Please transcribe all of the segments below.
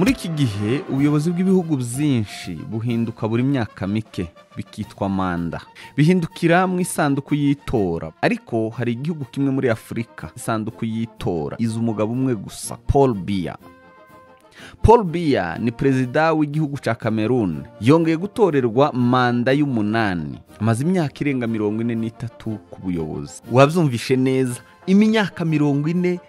Muri iki gihe ubuyobozi bw'ibihugu byinshi buhinduka buri myaka mike bikitwa manda, bihindukira mu isanduku y'itora. Ariko hari igihugu kimwe muri Afurika isanduku y'itora iza umugabo umwe gusa, Paul Biya. Paul Biya ni perezida w'igihugu cya Cameroon, yongeye gutorerwa manda y'umunani, amaze imyaka irenga 43 ku buyobozi. Wabyumvishe neza, imyaka 43.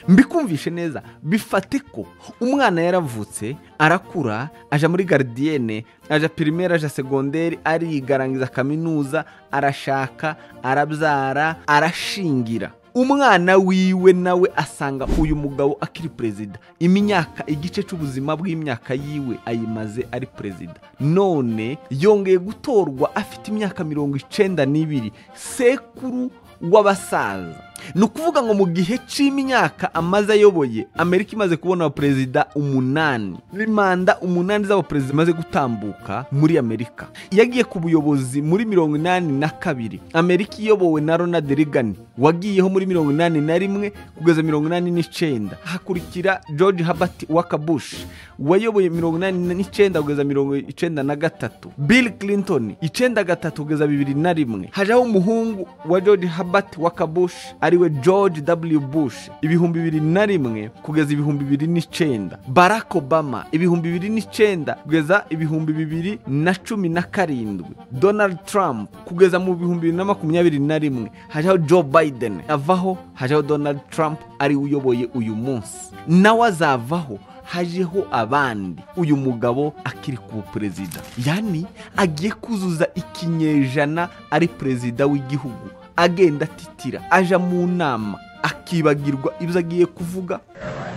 Mbikumvishe neza, bifate ko umwana yaravutse arakura, aja muri gardienne, aja primaire, aja secondaire, arigarangiza kaminuza, arashaka, arabyara, arashingira. Umwana wiwe nawe asanga uyu mugabo akiri perezida. Imyaka igice cy'ubuzima bw'imyaka yiwe ayimaze ari perezida. None yongeye gutorwa afite imyaka 92, sekuru w'abasaza. Ni ukuvuga ngo mu gihe cy'imyaka amaze ayoboye, Amerika imaze kubona abaperezida 8, manda 8 z'abaperezida imaze gutambuka muri Amerika. Yagiye ku buyobozi muri 82, Amerika iyobowe na Ronald Reagan wagiyeho muri 81 kugeza 89. Hakurikira George Herbert Walker Bush wayoboye 89 kugeza 93, Bill Clinton 93 kugeza 2001. Hajaho umuhungu wa George Herbert Walker Bush ariwe George W. Bush 2001 kugeza 2009, Barack Obama 2009 kugeza 2017, Donald Trump kugeza mu 2021. Hajaho Joe Biden avaho, hajaho Donald Trump ari uyoboye uyu munsi, nawe azavaho hajeho abandi. Uyu mugabo akiri ku perezida, yani agiye kuzuza ikinyejana ari perezida w'igihugu, agenda atitira, aja mu nama akibagirwa ibyo agiye kuvuga.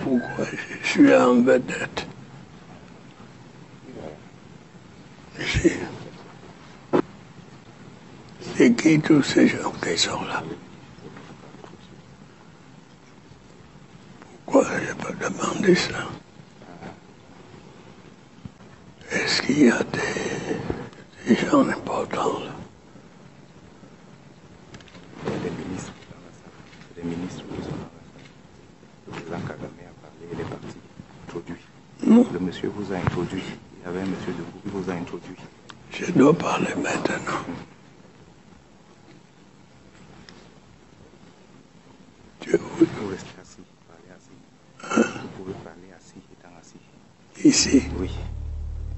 Pourquoi je suis en vedette? C'est qui tous ces gens qui sont là? Pourquoi je peux demander ça? Est-ce qu'il y a des gens importants là? Des ministres dans la salle. Des ministres qui sont dans la salle. Le président Kagame a parlé, il est parti. Introduit. Non. Le monsieur vous a introduit. Il y avait un monsieur de vous qui vous a introduit. Je dois parler maintenant. Tu vous pouvez rester assis, parler assis. Hein? Vous pouvez parler assis, étant assis. Ici? Oui.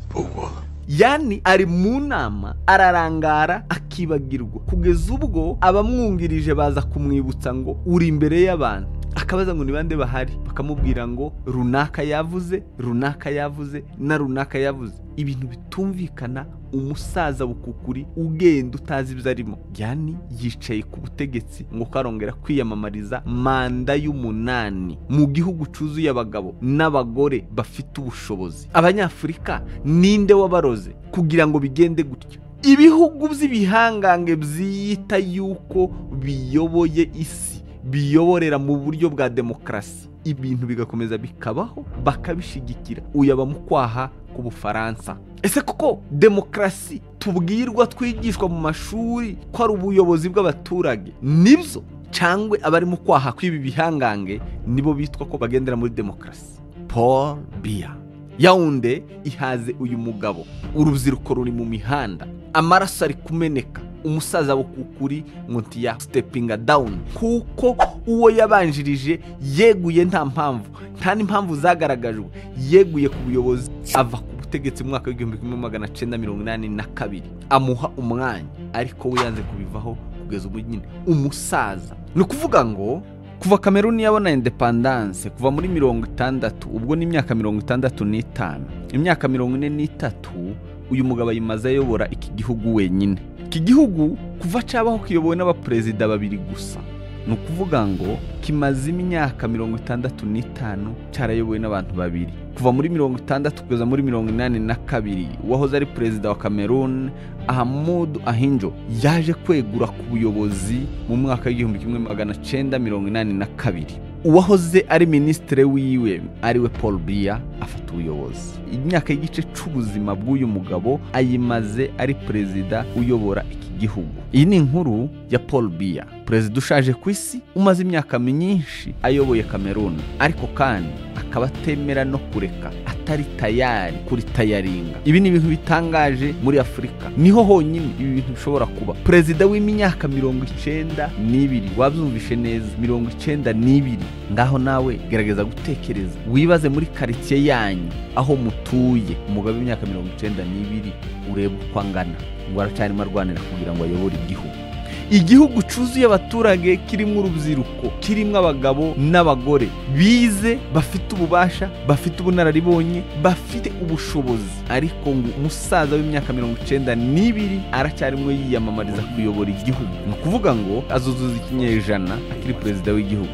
Pourquoi? Yani ari mu nama ararangara akibagirwa, kugeza ubwo abamwungirije baza kumwibutsa ngo uri imbere y'abantu, akabaza ngo ni bande bahari, bakamubwira ngo runaka yavuze, runaka yavuze na runaka yavuze. Ibintu bitumvikana, umusaza bukukuri ugenda utazi ibyo arimo. Yani yicaye ku butegetsi ngo karongera kwiyamamariza manda y'umunani mu gihugu cyuzuye abagabo n'abagore bafite ubushobozi. Abanyafurika ninde wabaroze kugira ngo bigende gutyo? Ibihugu by'ibihangange byiyita yuko biyoboye isi, biyoborera mu buryo bwa demokarasi, ibintu bigakomeza bikabaho bakabishigikira. Uyaba mu kwaha ku Bufaransa. Ese koko demokarasi tubwirwa twigishwa mu mashuri ko ari ubuyobozi bw'abaturage nibyo, cyangwa abari mu kwaha kw'ibi bihangange nibo bitwa ko bagendera muri demokarasi? Paul Biya. Yaounde ihaze uyu mugabo, urubyiruko ruri mu mihanda, amaraso ari kumeneka, umusaza bukukuri ngo ntiya stepping down, kuko uwo yabanjirije yeguye nta mpamvu, nta n'impamvu zagaragajwe, yeguye ku buyobozi ava ku butegetsi mu mwaka w'1982, amuha umwanya ariko we yanze kubivaho kugeza ubu nyine umusaza. Ni ukuvuga ngo kuva Cameroon yabona independence kuva muri 60, ubwo ni imyaka 65, imyaka 43 uyu mugabo ayimaze ayobora iki gihugu wenyine. Iki gihugu kuva cyabaho kiyobowe n'abaperezida babiri gusa. Ni ukuvuga ngo kimaze imyaka 65 cyarayobowe n'abantu babiri. Kuva muri 60 kugeza muri 82, uwahoze ari perezida wa Cameroon Ahmadou Ahidjo yaje kwegura ku buyobozi mu mwaka w'1982. Uwahoze ari ministre wiwe ariwe Paul Biya afata ubuyobozi. Imyaka y'igice cy'ubuzima bw'uyu mugabo ayimaze ari perezida uyobora iki igihugu. Iyi ni inkuru ya Paul Biya, perezida ushaje ku isi, umaze imyaka myinshi ayoboye Cameroon, ariko kandi akaba atemera no kureka, atari tayari kuri tayaringa. Ibi ni ibintu bitangaje muri Afurika, niho honyine ibi bintu bishobora kuba. Perezida w'imyaka 92, wabyumvishe neza, 92. Ngaho nawe gerageza gutekereza, wibaze muri quartier yanyu aho mutuye, umugabo w'imyaka 92 urebe uko angana, ngo aracyarimo arwanira kugira ngo ayobore igihugu. Igihugu cyuzuye abaturage, kirimo urubyiruko, kirimo abagabo n'abagore bize, bafite ububasha, bafite ubunararibonye, bafite ubushobozi, ariko ngo umusaza w'imyaka 92 aracyarimo yiyamamariza kuyobora igihugu. Ni ukuvuga ngo azuzuza ikinyejana akiri perezida w'igihugu.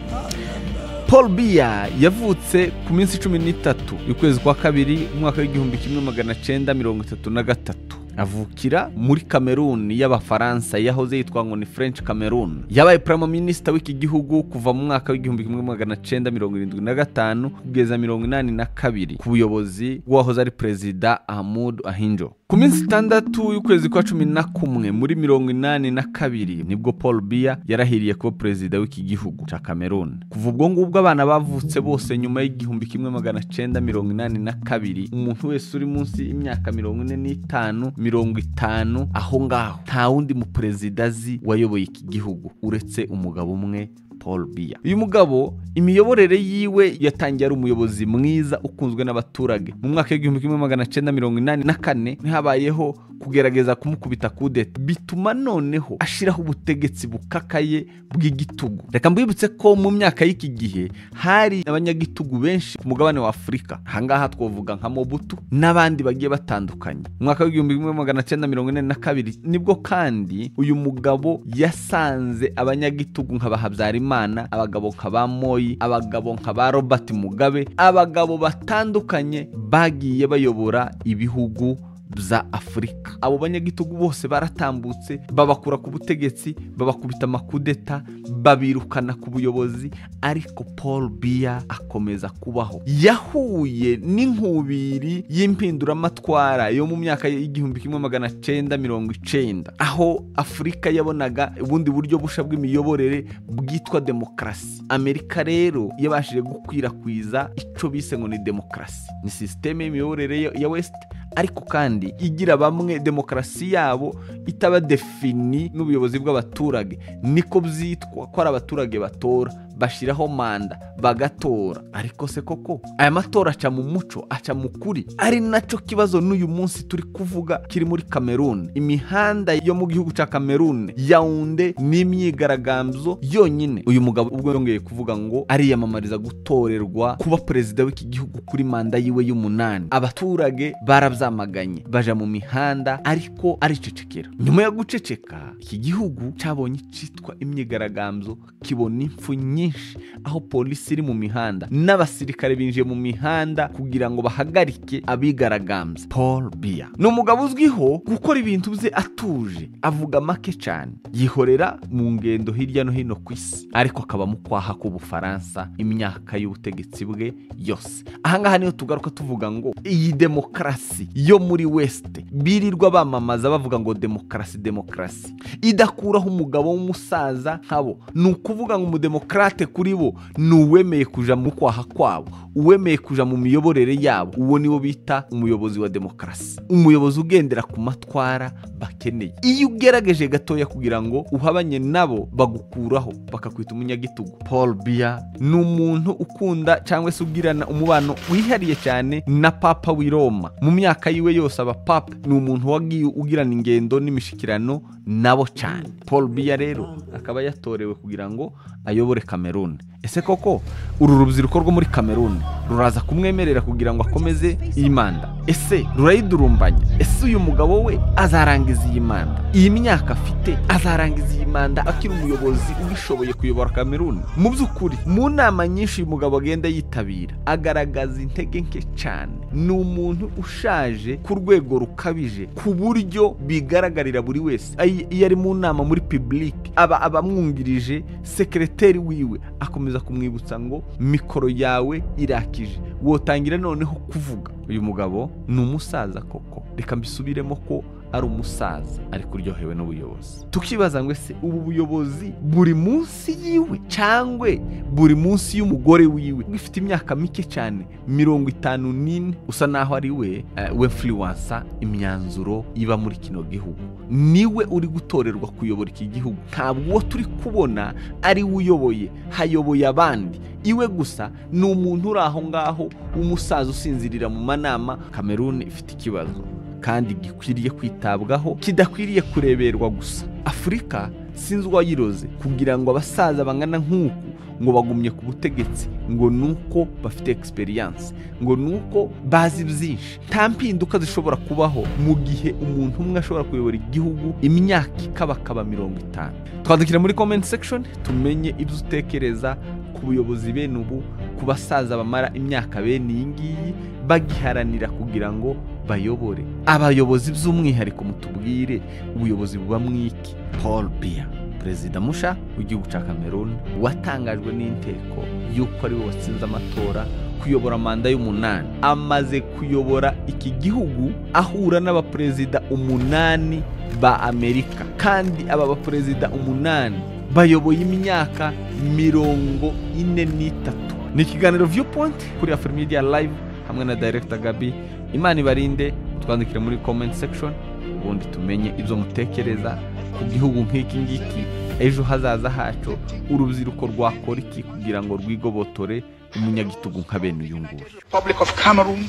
Paul Biya yavutse ku minsi 13 y'ukwezi kwa kabiri umwaka w'igihumbi kimwe magana cyenda mirongo itatu na gatatu. Avukira muri Cameroon y'Abafaransa, yahoze yitwa ngo ni French Cameroon. Yabaye Prime Minister w'iki gihugu kuva mu mwaka w'igihumbi kimwe magana cyenda mirongo irindwi na gatanu kugeza 82 ku buyobozi bw'uwahoze ari Perezida Ahmadou Ahidjo. Ku minsi 6 y'ukwezi kwa 11 muri 82 nibwo Paul Biya yarahiriye kuba perezida w'iki gihugu cya Cameroon. Kuva ubwo ngubwo abana bavutse bose nyuma y'igihumbi kimwe magana cyenda mirongo inani na kabiri, umuntu wese uri munsi y'imyaka 45, 50 aho ngaho, nta wundi mu perezida azi wayoboye iki gihugu uretse umugabo umwe, Paul Biya. Uyu mugabo imiyoborere yiwe yatangiye ari umuyobozi mwiza ukunzwe n'abaturage. Mu mwaka w'igihumbi kimwe magana cyenda mirongo inani na kane habayeho kugerageza kumukubita kudeta, bituma noneho ashiraho ubutegetsi bukakaye bw'igitugu. Reka mbibutse ko mu myaka y'iki gihe hari abanyagitugu benshi ku mugabane wa Afurika. Ahangaha twovuga nka Mobutu n'abandi bagiye batandukanye. Mu mwaka w'igihumbi kimwe magana cyenda mirongo ine na kabiri nibwo kandi uyu mugabo yasanze abanyagitugu nka ba Habyarimana, abagabo nka ba Moi, abagabo nka ba Robert Mugabe, abagabo batandukanye bagiye bayobora ibihugu bya Afurika. Abo banyagitugu bose baratambutse, babakura ku butegetsi, babakubita amakudeta, babirukana ku buyobozi, ariko Paul Biya akomeza kubaho. Yahuye n'inkubiri y'impinduramatwara yo mu myaka y'igihumbi kimwe magana cyenda mirongo icenda, aho Afurika yabonaga ubundi buryo busha bw'imiyoborere bwitwa demokarasi. Amerika rero yabashije gukwirakwiza ico bise ngo ni demokarasi, ni systeme y'imiyoborere ya West, ariko kandi igira bamwe demokarasi yabo itaba defini n'ubuyobozi bw'abaturage. Niko byitwa ko ari abaturage batora, bashiraho manda bagatora. Ariko se koko aya matora aca mu muco, aca mu kuri? Ari naco kibazo n'uyu munsi turi kuvuga kiri muri Cameroon. Imihanda yo mu gihugu ca Cameroon, Yaounde, n'imyigaragambyo yonyine. Uyu mugabo ubwo yongeye kuvuga ngo ariyamamariza gutorerwa kuba perezida w'iki gihugu kuri manda yiwe y'umunani, abaturage barabyamaganye, baja mu mihanda, ariko aricecekera. Nyuma yo guceceka, iki gihugu cabonye icitwa imyigaragambyo, kibona impfu nyinshi, aho polisi iri mu mihanda n'abasirikare binjiye mu mihanda kugira ngo bahagarike abigaragambya. Paul Biya ni umugabo uzwiho gukora ibintu bye atuje, avuga make cyane, yihorera mu ngendo hirya no hino ku isi, ariko akaba mu kwaha k'Ubufaransa imyaka y'ubutegetsi bwe yose. Ahangaha niho tugaruka tuvuga ngo iyi demokarasi yo muri West birirwa bamamaza bavuga ngo demokarasi demokarasi, idakuraho umugabo w'umusaza nkabo. Ni ukuvuga ngo umudemokrate kuri bo ni uwemeye kuja mu kwaha kwabo, uwemeye kuja mu miyoborere yabo, uwo niwo bita umuyobozi wa demokarasi, umuyobozi ugendera ku matwara bakeneye. Iyo ugerageje gatoya kugira ngo uhabanye nabo, bagukuraho bakakwita umunyagitugu. Paul Biya ni umuntu ukunda cyangwa se ugirana umubano wihariye cyane na Papa w'i Roma. Mu myaka yiwe yose aba Papa ni umuntu wagiye ugirana ingendo n'imishikirano nabo cyane. Paul Biya rero akaba yatorewe kugira ngo ayobore Cameroon. Ese koko uru rubyiruko rwo muri Cameroon ruraza kumwemerera kugira ngo akomeze iyi manda? Ese rurayidurumbanya? Ese uyu mugabo we azarangiza iyi manda? Iyi myaka afite azarangiza iyi manda akiri umuyobozi ubishoboye kuyobora Cameroon? Mu by'ukuri mu nama nyinshi uyu mugabo agenda yitabira agaragaza intege nke cyane. Ni umuntu ushaje ku rwego rukabije, ku buryo bigaragarira buri wese. Iyo ari mu nama muri public, aba abamwungirije sekreteri wiwe akomeza kumwibutsa ngo mikoro yawe irakije, wotangira noneho kuvuga. Uyu mugabo ni umusaza koko. Reka mbisubiremo ko ari umusaza ariko uryohewe n'ubuyobozi. Tukibaza ngo ese ubu buyobozi buri munsi yiwe cyangwa buri munsi y'umugore wiwe ufite imyaka mike cyane 54, usa naho ari we influencer imyanzuro iba muri kino gihugu, niwe uri gutorerwa kuyobora iki gihugu. Ntabwo uwo turi kubona ari we uyoboye, hayoboye abandi. Iwe gusa ni umuntu uri aho ngaho w'umusaza usinzirira mu manama. Cameroon ifite ikibazo kandi gikwiriye kwitabwaho, kidakwiriye kureberwa gusa. Afurika sinzi uwayiroze kugira ngo abasaza bangana nk'uku ngo bagumye ku butegetsi, ngo nuko bafite experience, ngo nuko bazi byinshi. Nta mpinduka zishobora kubaho mu gihe umuntu umwe ashobora kuyobora igihugu imyaka ikabakaba 50. Twandikira muri comment section tumenye ibyo utekereza ku buyobozi bene ubu, ku basaza bamara imyaka bene iyi ngiyi bagiharanira kugira ngo bayobore. Abayobozi by'umwihariko mutubwire ubuyobozi buba mwiki. Paul Biya, perezida musha w'igihugu cya Cameroon, watangajwe n'inteko yuko ari we watsinze amatora kuyobora manda y'umunani. Amaze kuyobora iki gihugu ahura n'abaperezida 8 ba Amerika, kandi aba baperezida 8 bayoboye imyaka 43. Ni ikiganiro Viewpoint kuri Afrimedia Live hamwe na Director Gabi. Imana ibarinde, twandikire muri comment section ubundi tumenye ibyo mutekereza ku gihugu nk'iki ngiki, ejo hazaza hacu urubyiruko rwakora iki kugira ngo rwigobotore umunyagitugu nka bene uyu nguyu. Republic of Cameroon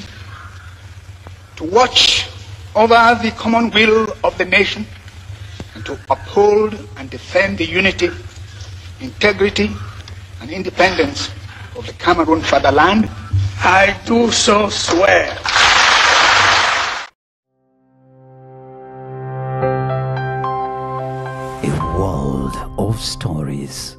to watch over the common will of the nation and to uphold and defend the unity, integrity and independence of the Cameroon fatherland. I do so swear. A world of stories.